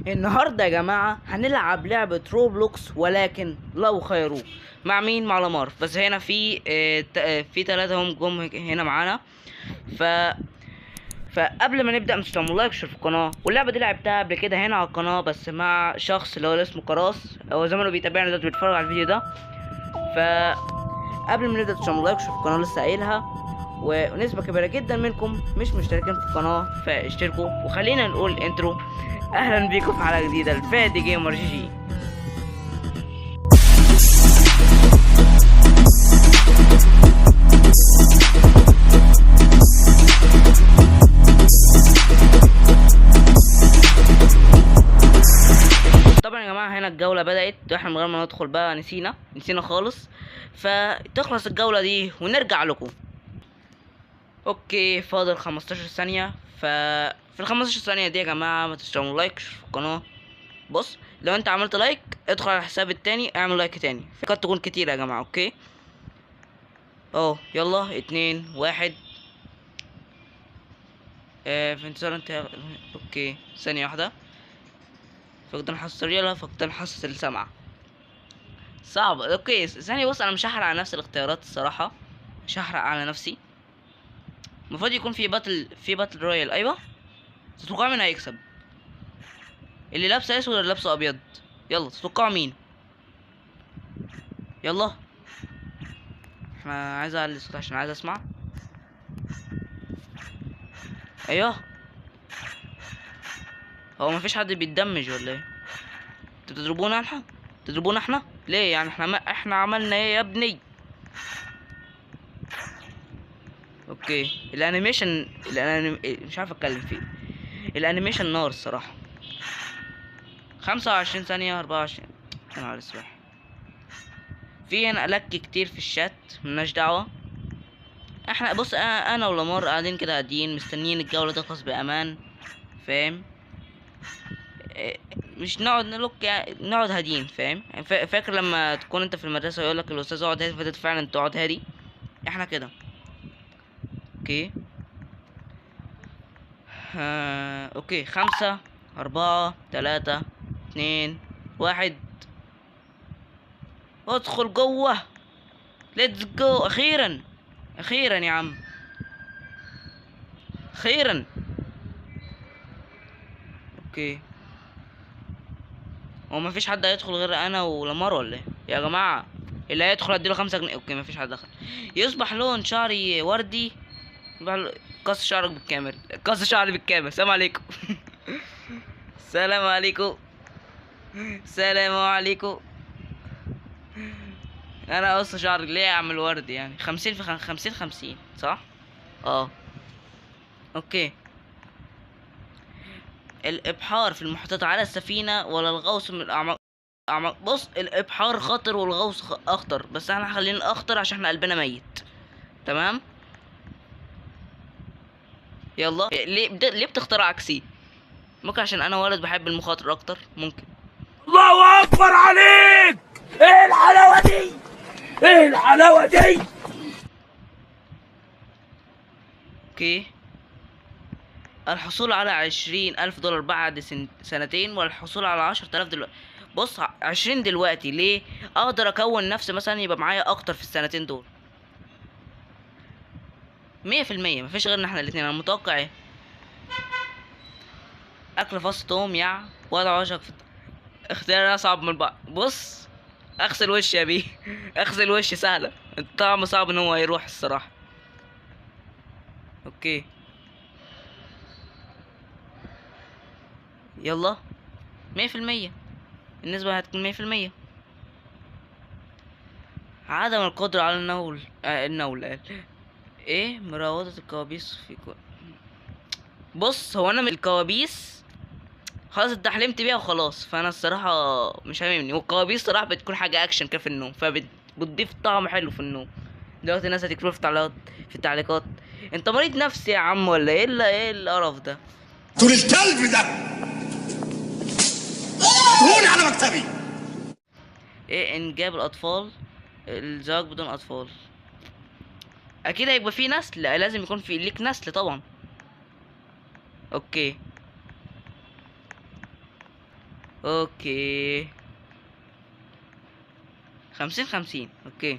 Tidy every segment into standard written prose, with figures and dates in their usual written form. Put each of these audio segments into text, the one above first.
النهارده يا جماعة هنلعب لعبه Roblox، ولكن لو خيروه مع مين؟ مع لامار. بس هنا في في 3 هم جم هنا معانا. فقبل ما نبدا مش تعملوا like share في القناة. واللعبة دي لعبتها قبل كده هنا على القناة، بس مع شخص اللي هو اسمه كراس، هو زمانه بيتابعنا دلوقتي بيتفرج على الفيديو ده. فقبل ما نبدا تعملوا like share في القناة، لسه قايلها، ونسبة كبيرة جدا منكم مش مشتركين في القناة، فاشتركوا. وخلينا نقول intro. اهلا بيكم في حلقة جديدة لفادي Gamer GG. طبعا يا جماعة هنا الجولة بدأت، واحنا من غير ما ندخل بقى نسينا خالص. فتخلص الجولة دي ونرجع لكم. okay، فاضل 15 ثانية. ففي ال 15 ثانية دي يا جماعة ما تشتركوا like في القناة. بص، لو انت عملت like ادخل على الحساب التاني اعمل like تاني، قد تكون كتير يا جماعة. okay اهو، يلا 2 1. في انتظار انت. okay ثانية واحدة. فقدان حاسة الرؤية، فقدان حاسة السمع، صعب. okay ثانية، بص انا مش هحرق على نفسي الاختيارات الصراحة، مش هحرق على نفسي. المفروض يكون في battle، في battle royale. ايوه، تتوقع مين هيكسب؟ اللي لابسه اسود ولا اللي لابسه ابيض؟ يلا تتوقعوا مين؟ يلا احنا عايز اعلي الصوت عشان عايز اسمع. ايوه، هو مفيش حد بيتدمج ولا ايه؟ انتوا بتضربونا احنا؟ بتضربونا احنا ليه يعني؟ احنا ما احنا عملنا ايه يا ابني؟ okay ال animation، مش عارف اتكلم فيه. ال animation نار الصراحة. 25 ثانية، 24. يا نهار اسود، في هنا لك كتير في الشات، ملناش دعوه. احنا بص، انا ولامار قاعدين كده قاعدين مستنيين الجولة تخلص بامان، فاهم؟ مش نقعد نلوك يعني، نقعد هاديين، فاهم؟ فاكر لما تكون انت في المدرسة ويقول لك الاستاذ اقعد هادي، فانت فعلا تقعد هادي. احنا كده. okay okay، 5 4 3 2 1. ادخل جوه، let's go. اخيرا اخيرا يا عم، اخيرا. okay، هو مفيش حد هيدخل غير انا ولامار ولا ايه يا جماعة؟ اللي هيدخل اديله 5 جنيه. okay مفيش حد دخل. يصبح لون شعري وردي. قص شعرك بالكامل، قص شعري بالكامل. السلام عليكم. السلام عليكم، السلام عليكم. انا قص شعري ليه اعمل وردي يعني؟ 50 في 50 50، صح؟ okay. الابحار في المحيطات على السفينة ولا الغوص من الاعماق؟ بص، الابحار خطر والغوص اخطر، بس احنا خلينا الاخطر عشان احنا قلبنا ميت. تمام، يلا. ليه بتختار عكسي؟ ممكن عشان انا ولد بحب المخاطر اكتر، ممكن. الله اكبر عليك، ايه الحلاوة دي، ايه الحلاوة دي. okay، الحصول على 20,000 دولار بعد سنتين، والحصول على 10,000 دلوقتي. بص، 20 دلوقتي ليه؟ اقدر اكون نفسي مثلا، يبقى معايا اكتر في السنتين دول. 100%، مفيش غيرنا احنا الاتنين. انا متوقع ايه؟ اكل فص توم يا وضع وشك في اختيار اصعب من بعض. بص، اغسل وشي يا بيه. اغسل وشي سهلة، الطعم صعب ان هو يروح الصراحة. okay يلا، 100%، النسبة هتكون 100%. عدم القدرة على النول، النول قال ايه؟ مراودة الكوابيس في بص، هو انا من الكوابيس خلاص انت حلمت بيها وخلاص، فانا الصراحة مش هاممني. والكوابيس صراحة بتكون حاجة اكشن كده في النوم، فبتضيف طعم حلو في النوم. دلوقتي الناس هتكتب في التعليقات انت مريض نفسي يا عم ولا ايه؟ ايه القرف ده؟ طول الكلب ده طول على مكتبي. ايه انجاب الاطفال؟ الزواج بدون اطفال. اكيد هيبقى في نسل، لازم يكون في ليك نسل طبعا. okay okay 50-50. okay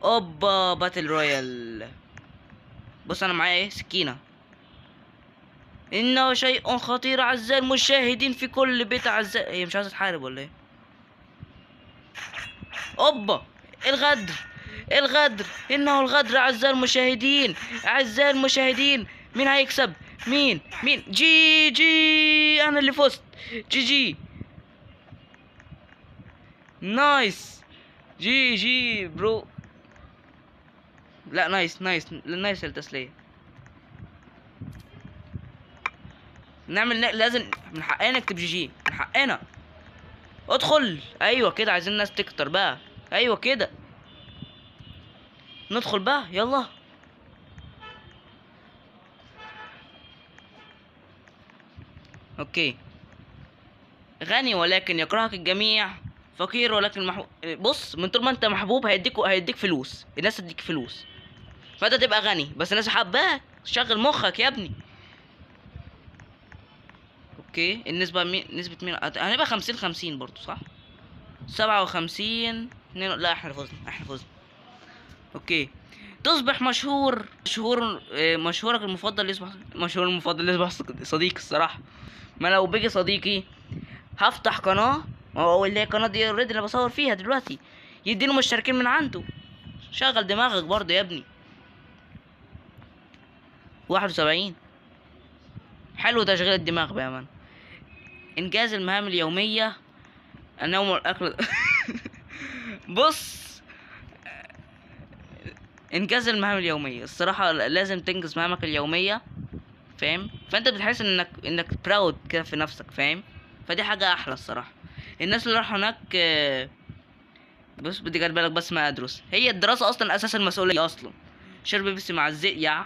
اوبا battle royale. بص انا معايا ايه؟ سكينة. انه شيء خطير اعزائي المشاهدين في كل بيت اعزائي. هي مش عايزة تحارب ولا ايه؟ اوبا الغدر، الغدر، انه الغدر اعزائي المشاهدين، اعزائي المشاهدين. مين هيكسب؟ مين؟ مين؟ GG، انا اللي فزت. GG، nice، GG bro. لا nice nice nice التسلية. نعمل لازم من حقنا نكتب GG، من حقنا. ادخل. ايوه كده، عايزين الناس تكتر بقى. ايوه كده، ندخل بقى يلا. okay غني ولكن يكرهك الجميع، فقير ولكن محبوب. بص من طول ما انت محبوب هيديك فلوس، الناس تديك فلوس، فانت تبقى غني بس الناس حباك. شغل مخك يا ابني. okay النسبة مين؟ نسبة مين؟ هنبقى 50-50 برضو صح؟ 57 2. لا احنا فزنا، احنا فزنا. okay تصبح مشهور، مشهور، مشهورك المفضل يصبح مشهور المفضل يصبح صديق. الصراحة ما لو بيجي صديقي هفتح قناة، ما هو اللي هي القناة دي already اللي بصور فيها دلوقتي، يديني مشتركين من عنده. شغل دماغك برضه يا ابني. 71. حلو تشغيل الدماغ بأمانة. إنجاز المهام اليومية، النوم والأكل. بص إنجاز المهام اليومية الصراحة لازم تنجز مهامك اليومية، فاهم؟ فأنت بتحس إنك proud كده في نفسك، فاهم؟ فدي حاجة أحلى الصراحة. الناس اللي راحوا هناك، بص بدي جال بالك بس ما أدرس. هي الدراسة أصلا أساس المسؤولية أصلا. شرب بيبسي مع الزيت، يا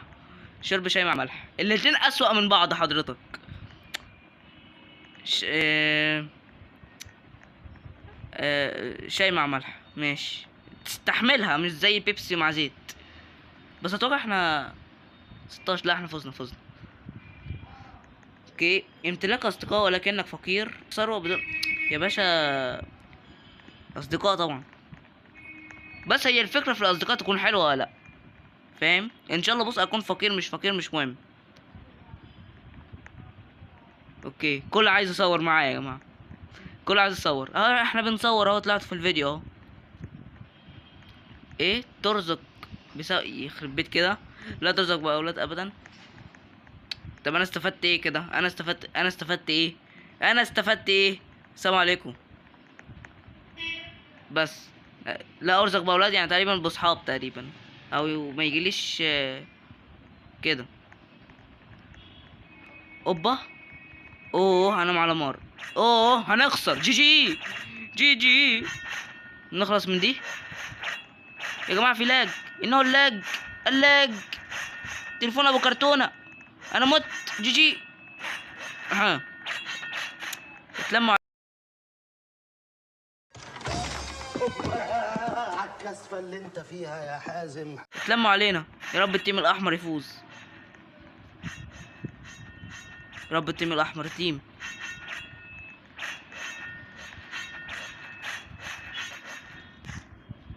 شرب شاي مع ملح، الاتنين أسوأ من بعض حضرتك. شاي مع ملح ماشي، تستحملها، مش زي بيبسي مع زيت. بس اتوقع احنا 16. لا احنا فزنا، فزنا. okay امتلاك اصدقاء ولكنك فقير، ثروة بدون يا باشا. اصدقاء طبعا، بس هي الفكرة في الاصدقاء تكون حلوة ولا لا، فاهم؟ ان شاء الله. بص اكون فقير مش فقير مش مهم. okay كل عايز يصور معايا يا جماعة، كل عايز يصور. احنا بنصور اهو، طلعت في الفيديو اهو. ايه ترزق يخرب بيت كده، لا ترزق باولاد ابدا. طب انا استفدت ايه كده؟ انا استفدت ايه؟ انا استفدت ايه؟ السلام عليكم. بس لا ارزق باولاد يعني تقريبا باصحاب تقريبا، او ما يجيليش كده. اوبا اوه انا مع لامار. اوه هنخسر. GG GG. نخلص من دي يا جماعة. في lag، انه ال lag، ال lag. تليفون ابو كرتونة. انا مت. GG. ها اتلموا على الكسفة اللي انت فيها يا حازم. اتلموا علينا. يا رب ال team الاحمر يفوز. يا رب ال team الاحمر. team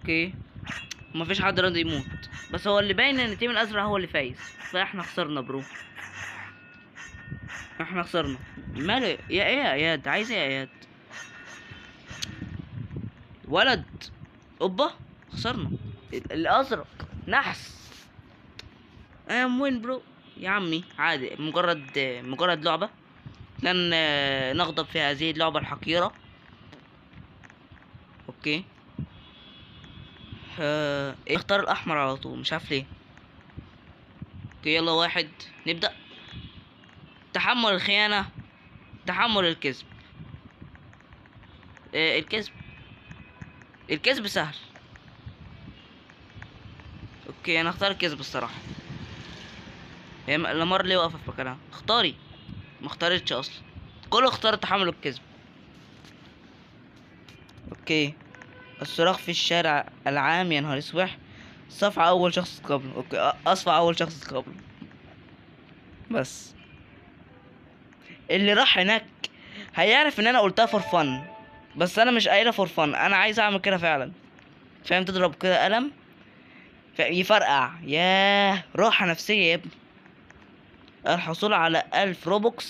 okay مفيش حد راضي يموت، بس هو اللي باين ان ال team الازرق هو اللي فايز، فاحنا خسرنا bro، احنا خسرنا. ماله يا ايه يا اياد؟ عايز ايه يا اياد؟ ولد اوبا خسرنا. الازرق نحس. I'm win bro يا عمي، عادي، مجرد لعبة، لن نغضب في هذه اللعبة الحقيرة. okay اختار الاحمر على طول، مش عارف ليه. okay يلا واحد نبدأ. تحمل الخيانة، تحمل الكذب. الكذب، الكذب سهل. okay انا اختار الكذب الصراحة. هي لامار ليه واقفة في مكانها؟ اختاري، ما اختارتش اصلا، كله اختار تحمل الكذب. okay الصراخ في الشارع العام، يا نهار اسود. صفع اول شخص تقابله. okay اصفع اول شخص تقابله بس. اللي راح هناك هيعرف ان انا قلتها for fun، بس انا مش قايلها for fun، انا عايز اعمل كده فعلا. فاهم؟ تضرب كده قلم يفرقع. ياه، راحة نفسية يا ابني. الحصول على 1000 Robux،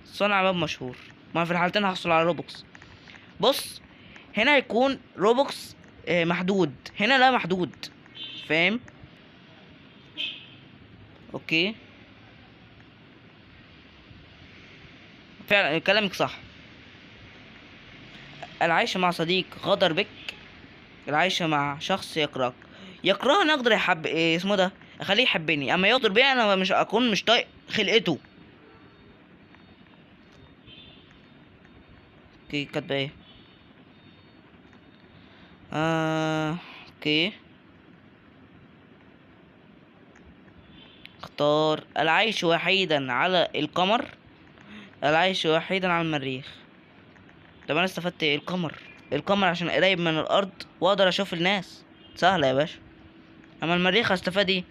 صنع map مشهور. ما في الحالتين هحصل على Robux. بص هنا هيكون Robux محدود، هنا لا محدود. فاهم؟ okay فعلا كلامك صح. العيش مع صديق غدر بك، العيش مع شخص يكرهك. يكرهني اقدر يحب ايه اسمه ده، اخليه يحبني، اما يغدر بيا انا مش اكون مش طايق خلقته. okay كاتبه ايه؟ okay اختار العيش وحيدا على القمر، العيش وحيدا على المريخ. طب انا استفدت ايه؟ القمر، القمر عشان قريب من الارض واقدر اشوف الناس، سهلة يا باشا. اما المريخ هستفاد ايه؟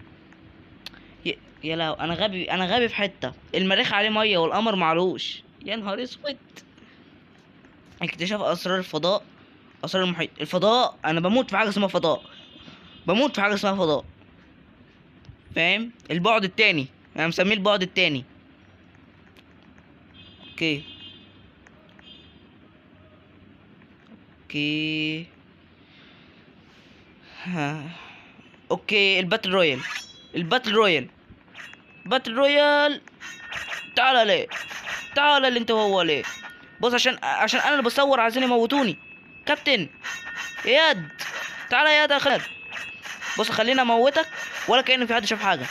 يا لهوي انا غبي، انا غبي في حتة. المريخ عليه مية والقمر معلوش. يا نهار اسود. اكتشاف اسرار الفضاء، اسرار المحيط، الفضاء. انا بموت في حاجة اسمها فضاء، بموت في حاجة اسمها فضاء. فاهم؟ البعد التاني، انا مسميه البعد التاني. okay okay ها. okay ال battle royale، ال battle royale، battle royale. تعالى ليه، تعالى اللي انت وهو ليه. بص عشان انا اللي بصور عايزين يموتوني. كابتن اياد، تعالى يا اياد يا خالد. بص خلينا اموتك ولا كأن في حد شاف حاجة.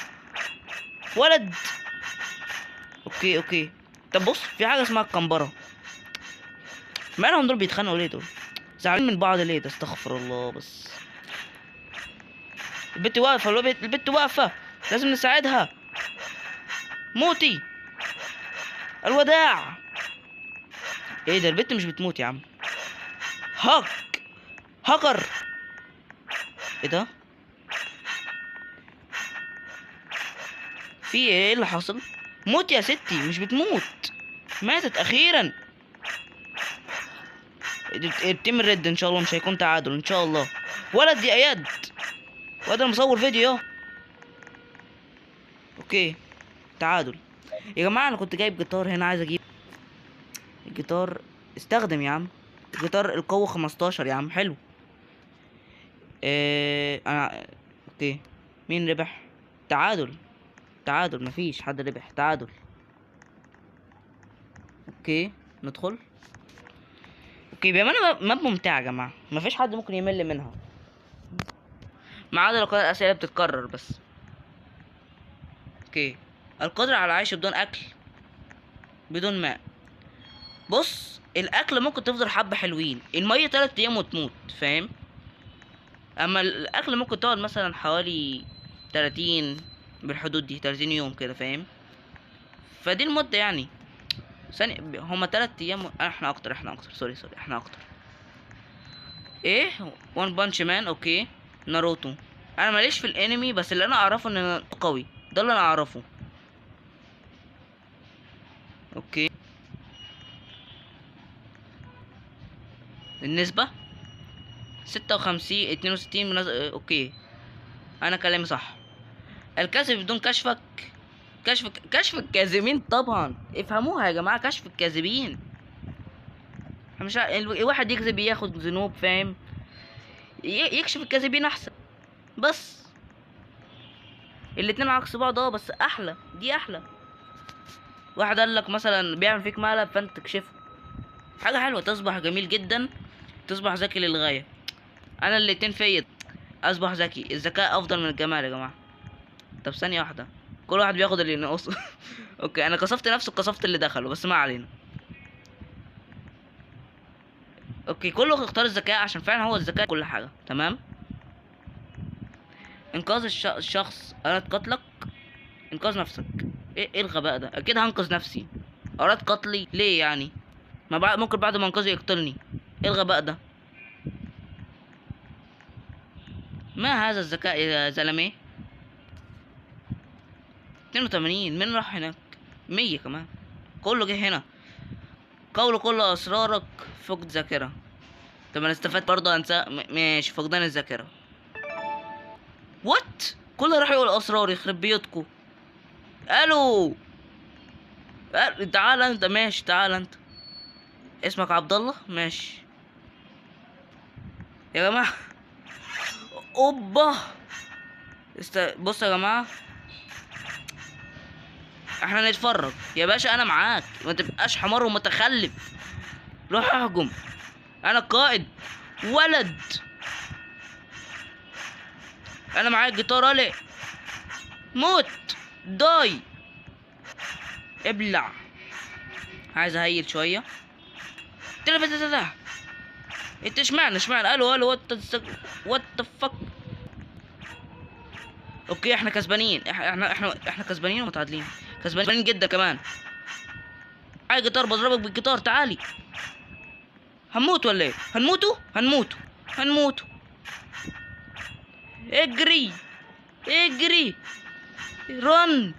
ولد. okay okay. طب بص في حاجة اسمها الكمبره. مالهم دول بيتخانقوا ليه؟ دول زعلانين من بعض ليه ده؟ استغفر الله. بس البت واقفة، البت واقفة، لازم نساعدها. موتي، الوداع. ايه ده؟ البت مش بتموت يا عم. هاك هاكر. ايه ده؟ في ايه اللي حصل؟ موت يا ستي، مش بتموت، ماتت اخيرا. ال team ال red ان شاء الله مش هيكون تعادل ان شاء الله. ولد يا اياد، واد انا مصور فيديو. okay تعادل يا جماعة. انا كنت جايب جيتار هنا، عايز اجيب الجيتار. استخدم يا عم الجيتار، القوة 15 يا عم، حلو. انا okay. مين ربح؟ تعادل، تعادل، مفيش حد ربح، تعادل. okay ندخل. okay بأمانة map ممتعة يا جماعة، مفيش حد ممكن يمل منها، ما عدا لو كانت الأسئلة بتتكرر بس. okay القدرة على العيش بدون أكل، بدون ماء. بص الأكل ممكن تفضل حبة حلوين، المية 3 أيام وتموت، فاهم؟ أما الأكل ممكن تقعد مثلا حوالي 30، بالحدود دي 30 يوم كده، فاهم؟ فدي المدة يعني. ثانية، هما 3 أيام احنا أكتر، احنا أكتر، sorry sorry، احنا أكتر. ايه One Punch Man. okay ناروتو. انا ماليش في الانمي، بس اللي انا اعرفه ان قوي، ده اللي انا اعرفه. okay النسبة 56 62 okay انا كلامي صح. الكذب بدون كشفك، كشف الكاذبين طبعا، افهموها يا جماعة، كشف الكاذبين. مش الواحد يكذب ياخد ذنوب، فاهم؟ يكشف الكاذبين احسن. بس الاتنين عكس بعض، بس احلى دي احلى. واحد قال لك مثلا بيعمل فيك مقلب فانت تكشفه، حاجة حلوة، تصبح جميل جدا، تصبح ذكي للغاية. انا الاتنين فيا، اصبح ذكي. الذكاء افضل من الجمال يا جماعة. طب ثانية واحدة، كل واحد بياخد اللي ينقصه. okay انا كسفت نفسي وكسفت اللي دخله، بس ما علينا. okay كله اختار الذكاء عشان فعلا هو الذكاء كل حاجة. تمام. انقاذ الشخص اراد قتلك، انقاذ نفسك. ايه الغباء ده؟ اكيد هنقذ نفسي. اراد قتلي ليه يعني؟ ما ممكن بعد ما انقذه يقتلني. ايه الغباء ده؟ ما هذا الذكاء يا زلمة؟ 82. مين راح هناك؟ 100 كمان. كله جه هنا. قول كل اسرارك، فقد ذاكره. طب انا استفدت برضه، انسى. ماشي، فقدان الذاكرة. what، كله راح يقول اسرار، يخرب بيوتكو. الو، تعال انت، ماشي تعال انت، اسمك عبد الله، ماشي يا جماعة. اوبا، بصوا يا جماعة، احنا نتفرج يا باشا، انا معاك، ما تبقاش حمار ومتخلف. روح اهجم، انا القائد. ولد، انا معايا الجيتار. الي موت، die، ابلع. عايز ا heal شوية. انت اشمعنى اشمعنى؟ الو الو، what the fuck. okay احنا كسبانين، احنا كسبانين ومتعادلين، كسبانين جدا كمان. معايا جيتار، بضربك بالجيتار. تعالي، هنموت ولا ايه؟ هنموتوا هنموتوا هنموتوا. اجري اجري، run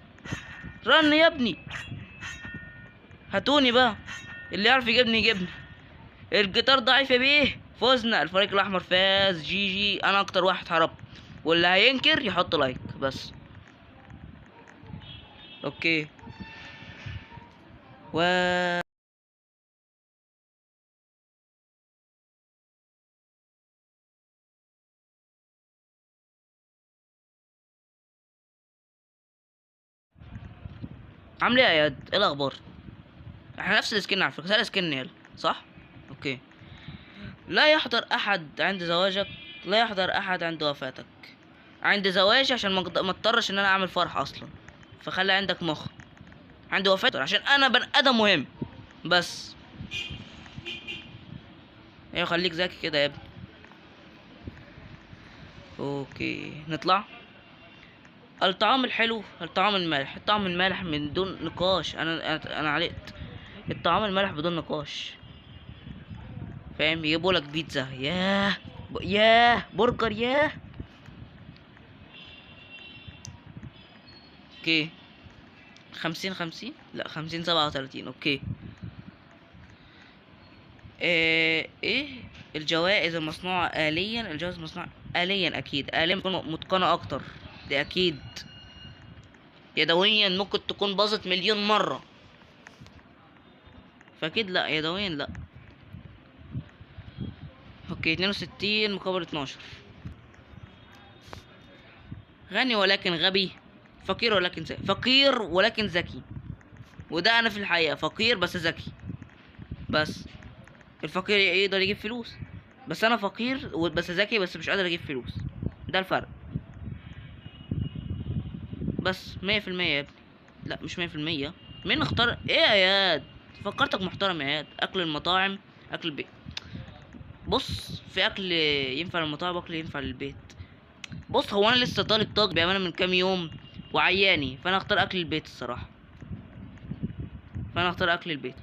run يا ابني. هاتوني بقى، اللي يعرف يجيبني يجيبني. الجيتار ضعيف يا بيه. فزنا، الفريق الاحمر فاز. GG، انا اكتر واحد هربت، واللي هينكر يحط like بس. okay، و عامل ايه يا اياد؟ ايه الاخبار؟ احنا نفس ال skin على فكرة، سأل skin يلا صح؟ okay. لا يحضر احد عند زواجك، لا يحضر احد عند وفاتك. عند زواجي عشان ما اضطرش ان انا اعمل فرح اصلا، فخلي عندك مخ. عند وفاتك عشان انا بني ادم مهم بس. ايوه خليك ذكي كده يا ابني. okay نطلع. الطعام الحلو، الطعام المالح. الطعام المالح من دون نقاش. انا علقت. الطعام المالح بدون نقاش، فاهم؟ يجيبوا لك بيتزا، ياه ياه، برجر، ياه. okay 50 50، لا 50 37. okay ايه الجوائز المصنوعة آليا؟ الجوائز المصنوعة آليا اكيد آليا بتكون متقنة اكتر، دي اكيد. يدويا ممكن تكون باظت مليون مرة، فاكيد لا يدويا لا. okay 62 مقابل 12. غني ولكن غبي، فقير ولكن ذكي. فقير ولكن ذكي، وده انا في الحقيقة فقير بس ذكي. بس الفقير يقدر يجيب فلوس، بس انا فقير بس ذكي، بس مش قادر اجيب فلوس، ده الفرق. بس 100% يا ابني. لا مش 100%. مين اختار ايه يا اياد؟ فكرتك محترم يا اياد. اكل المطاعم، اكل البيت. بص، في اكل ينفع للمطاعم واكل ينفع للبيت. بص، هو انا لسه طالب طاق بامانه من كام يوم وعياني، فانا اختار اكل البيت الصراحة. فانا اختار اكل البيت.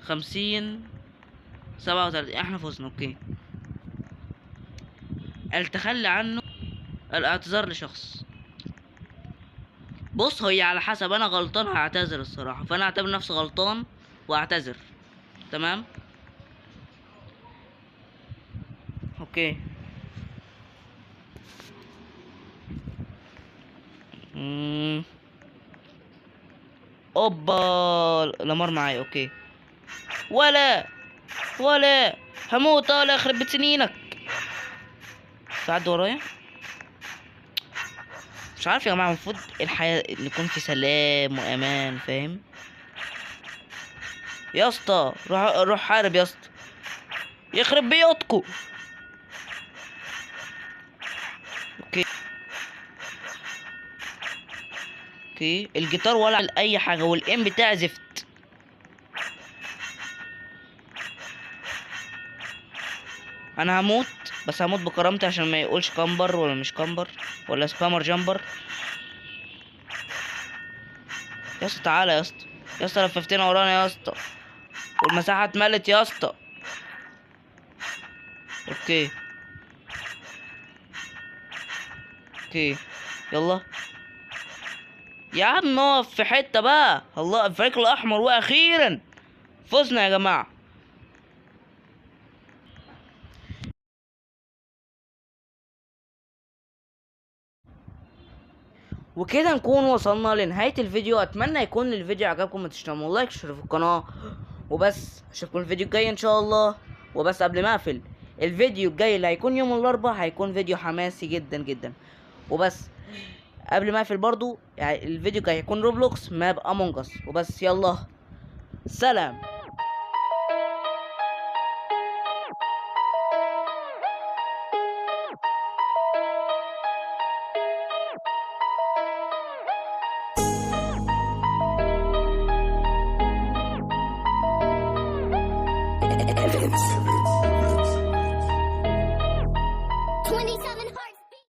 50 37، احنا فزنا. okay التخلي عنه، الاعتذار لشخص. بص، هي على حسب، انا غلطان هعتذر الصراحة، فانا اعتبر نفسي غلطان واعتذر. تمام okay. اوبا، لامار معايا. okay ولا ولا هموت، ولا يخرب بيت سنينك. في حد ورايا؟ مش عارف يا جماعة، المفروض الحياة نكون في سلام وامان، فاهم يا اسطى؟ روح روح حارب يا اسطى، يخرب بيوتكو. okay okay الجيتار ولا اي حاجة، وال aim بتاعي زفت. انا هموت، بس هموت بكرامتي عشان ما يقولش camper ولا مش camper ولا spammer jumper. يا اسطى تعالى يا اسطى، يا اسطى لففتنا ورانا يا اسطى، والمساحة اتملت يا اسطى. okay okay يلا. يا عم اقف في حتة بقى. الله، الفريق الاحمر، واخيرا فزنا يا جماعة. وكده نكون وصلنا لنهاية الفيديو. اتمنى يكون الفيديو عجبكم، ما تشتموا like، اشتركوا في القناة، وبس اشوفكم الفيديو الجاي ان شاء الله. وبس قبل ما اقفل الفيديو الجاي اللي هيكون يوم الاربعاء هيكون فيديو حماسي جدا جدا. وبس قبل ما اقفل برضو الفيديو الجاي هيكون Roblox map Among Us. وبس يلا سلام. Evans.